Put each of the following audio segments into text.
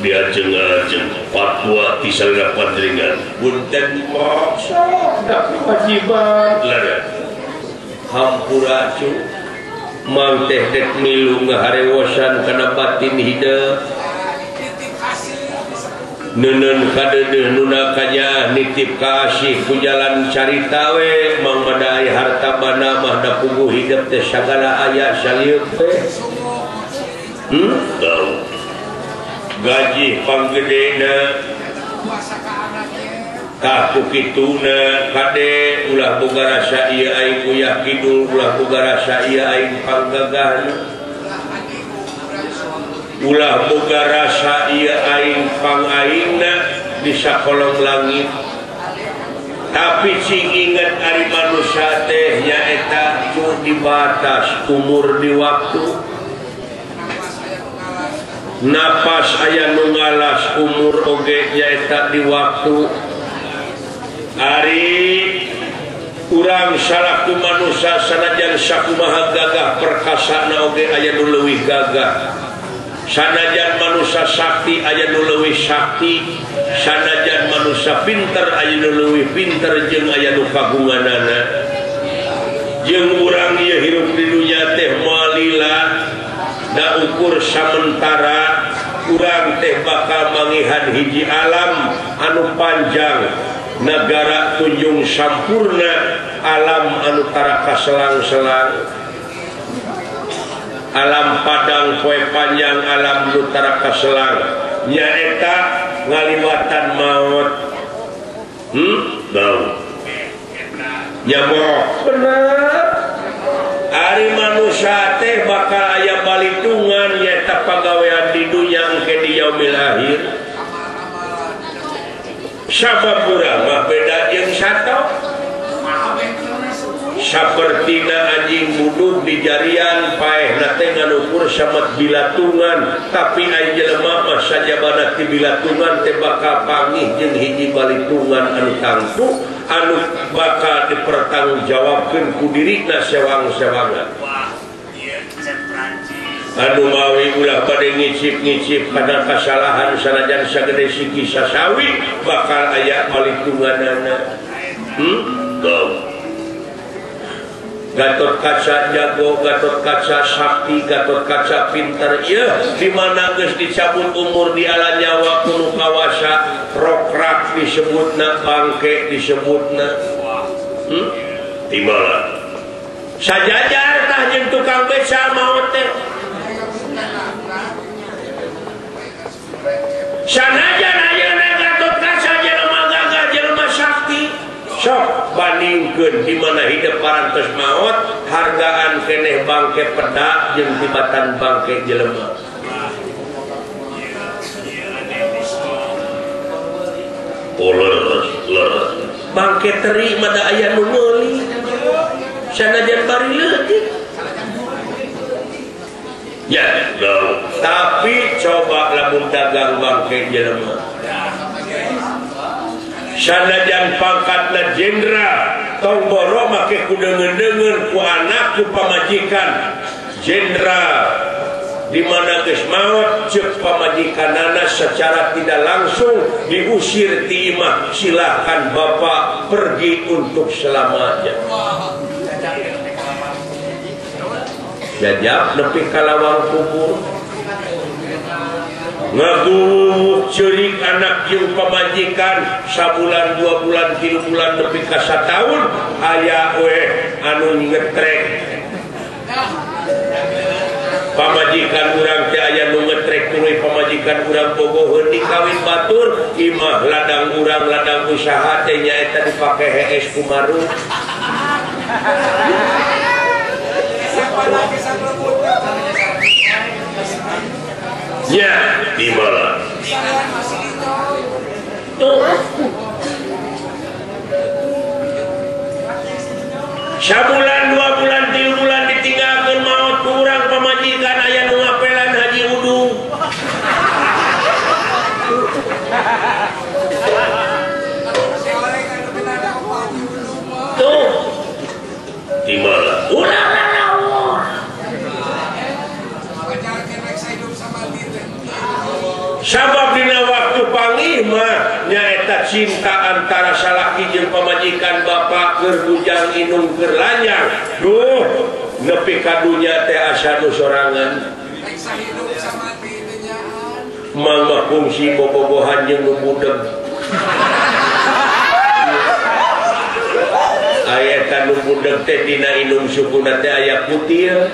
Diajeng-ajeng fatwa ti salira panjenengan. Punten sok da kewajiban lara. Hampura cu mang teh dek milu ngaharewosan kana batin hideung. Neuneun kadeudeuh nuna kanyaah nitip ka asih ku jalan carita we mang madai harta bana mah da puguh hidup teh sagala aya salieuk teh. Gaji panggedena kaku kituna kade ulah boga rasa ieu aing uyah kidul ulah boga rasa ieu aing panggagahna ulah boga rasa ieu aing pangaingna di sakolong langit tapi cing inget ari manusia teh nyaeta ku dibatas umur di waktu napas aya nu ngalas umur oge nyaeta di waktu ari urang salaku manusia sanajan sakumaha gagah perkasana oge aya nu leuwih gagah sanajan manusia sakti aya nu leuwih sakti sanajan manusia pinter aya nu leuwih pinter jeung aya nu kagunganana jeung urang ieu hirup di dunya teh moal lila da ukur samentara urang teh bakal mangihan hiji alam anu panjang nagara tunjung sampurna alam anu tara kaselang-selang alam padang poe panjang alam nu tara kaselang nyaeta ngaliwatan maot bau nyamok bener ari manusia teh bakal aya balitungan nyaeta pagawean di dunya engke di yaumil akhir. Sabab urang mah beda jeung sato. Sapertina anjing budug di jarian paehna teh nganukur samet bilatungan tapi ai jelema mah sajabana ti bilatungan teh bakal pangih jeung hiji balitungan anu tangtu anu bakal dipertanggungjawabkeun ku dirina sewang-sewangan. Anu mawi ulah bade ngicip-ngicip kana kasalahan sanajan sagede siki sasawi bakal aya balitunganana. Gatot Kaca jago, Gatot Kaca sakti, Gatot Kaca pinter. Ieu di mana geus dicabut umur di ala nyawa kuno kawasa rokrak disebutna bangke disebutna. Timala. Sajajar tah jeung tukang beca maot teh. Sanajan ayeuna Gatot Kaca jelema gagah jelema sakti. Sok bandingkeun di mana hidup parantos maot hargaan keneh bangke pedak jeung tibatan bangke jelema. Bangke teri mah da aya nu meuli. Sanajan bari leutik. Ya, tapi coba lamun dagang bangke jelema. Sanajan pangkatna jenderal tong boro make ku deungeun-deungeun ku anak ku pamajikan jenderal di mana geus maot ceuk pamajikanana secara tidak langsung diusir ti imah silakan bapak pergi untuk selamanya. Jajab nepi ka lawang kubur ngaguh ceurik anak jeung pamajikan sabulan 2 bulan 3 bulan nepi ka sataun aya we anu ngetrek pamajikan urang teh aya nu ngetrek tuluy pamajikan urang bogoheun dikawin batur imah ladang urang ladang usaha teh nyaeta dipake hees kumaru. Ya, di mana? Tuh. Sabulan, 2 bulan, 3 bulan ditinggalkeun maot kurang pamajikan aya nu ngapelan Haji Udung. Tuh. Di mana? Ulah Sabab dina waktu panggih mah nyaeta cinta antara salaki jeung pamajikan bapak keur bujang inung keur lanyang. Duh, nepi ka dunya teh asa nu sorangan. Mang mah kungsi bobogohan jeung nu budeg. Aya eta nu budeg teh dina inung sukuna teh aya kutil.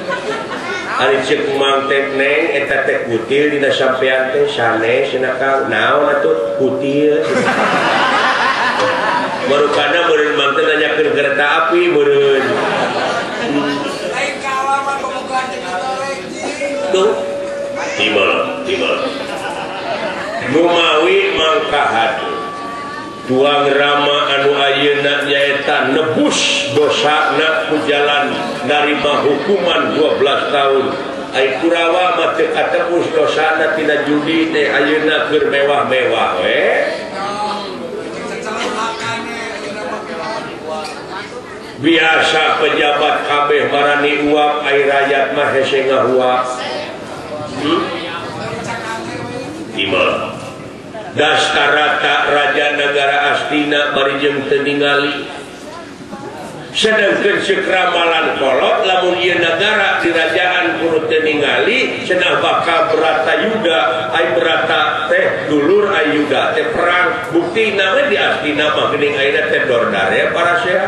Ari ceuk mang teh neng eta teh kutil dina sampean teh sanes cenah Kang. Naon atuh kutil. Marukana meureun mang teh nanyakeun kereta api meureun. Lain kaalaman bobogohan jeung torek ji. Tuh. Timbal, timbal. Numawi mangkahat tuang Rama anu ayeuna nyaeta nebus dosana ku jalan narima hukuman 12 tahun. Ai Kurawa mah teu katebus dosana tina judi teh ayeuna keur mewah-mewah we. Biasa pejabat kabeh marani uap ai rakyat mah hese ngahuap. Timbal. Dastarata raja negara Astina bari jeung teu ningali. Sedangkeun ceuk ramalan kolot lamun ieu nagara dirajaan kudu teu ningali cenah bakal Bratayuda ai Brata teh dulur Ayuda teh perang buktina we di Astina mah geuning ayeuna teh dordare parasea.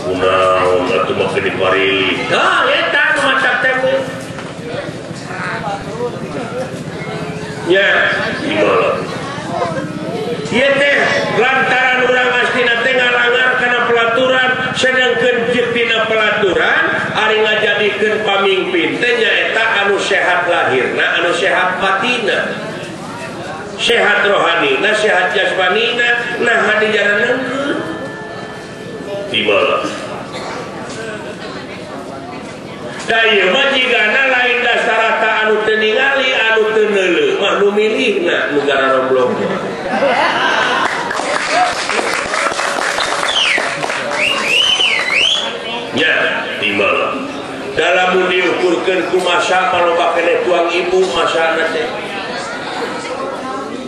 Kunaon atuh mah geuning parili. Tah eta nu matak teh. Nya, timbal. Ieu teh lantaran urang Astina teh ngalangar kana pelaturan, sedangkeun jeung dina pelaturan ari ngajadikeun pamimpin teh nyaeta anu sehat lahirna, anu sehat batinna. Sehat rohanina, sehat jasmanina, nah di jaraneun. Timbal. Da ieu mah jigana lain dasarata anu teu ningali, anu teu neuleuh mah nu milihna nu gararomblong. Nya, timbal. Dalam diukurkeun ku masa maloba keneh tuang ibu masana teh.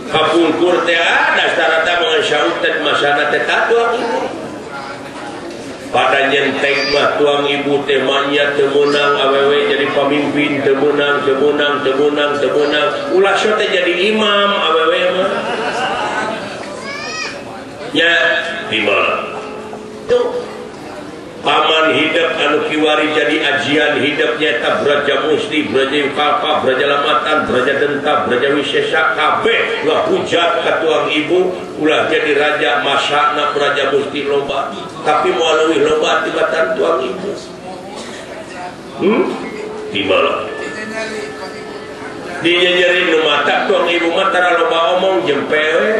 Kapungkur teh dasarata mah saut teh masana teh tuang ibu. Pada nyenteng mah tuang ibu teh manya teu meunang awewe jadi pamimpin teu meunang teu meunang teu meunang teu meunang ulah sok teh jadi imam awewe mah. Nya timbal. Tuh paman hidup anu kiwari jadi ajian hidup nyaeta Braja Musti, Braja Yukapa, Braja Lamatan, Braja Denta, Braja Wisesa kabeh ulah hujat ka tuang ibu ulah jadi raja masana Braja Musti loba tapi moal leuwih loba tibatan tuang ibu. Timbal. Dinyenyeri nu matak tuang ibu mah tara loba omong jempe we.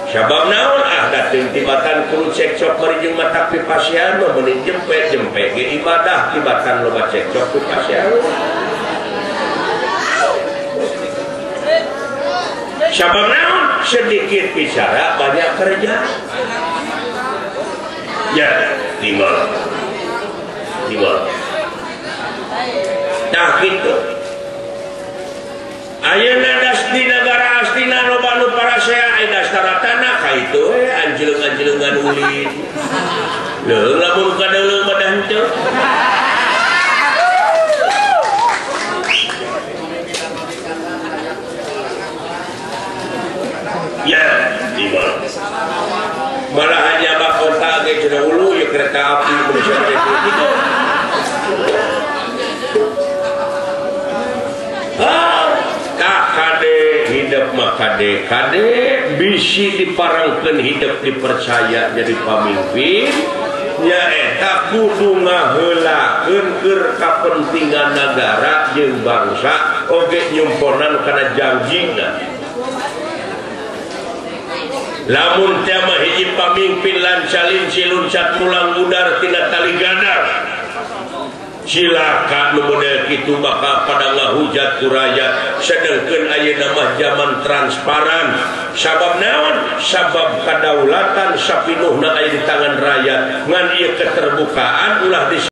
Sabab naon ah dateng tibatan kudu cekcok bari jeung matak pipasian mah meuning jempe-jempe ge ibadah tibatan loba cekcok pipasian. Sabab naon sedikit bicara banyak kerja. Ya, timbal. Timbal. Nah gitu. Ayeuna das di nagara Astina loba nu parasea aya dastaratana ka itu we anjeung-anjeungan ulin. Leuh lamun kadeuleu mah dah henteu. Ya, timbal. Malah hanya bakota ge cenah ulu ieu kereta api Indonesia teh kitu. Kade hidup mah kade kade bisi diparangkeun hidup dipercaya jadi pamimpin nyaeta kudu ngaheulakeun keur kapentingan nagara jeung bangsa oge nyumponan kana janjina. Lamun teh mah hiji pamimpin lancalin siluncat mulang udar tina tali gadar Cilaka nu model kitu bakal pada ngahujat ku rakyat. Sedengkeun ayeuna mah zaman transparan. Sabab naon? Sabab kadaulatan sapinuhna aya di tangan rakyat. Ngan ieu keterbukaan ulah di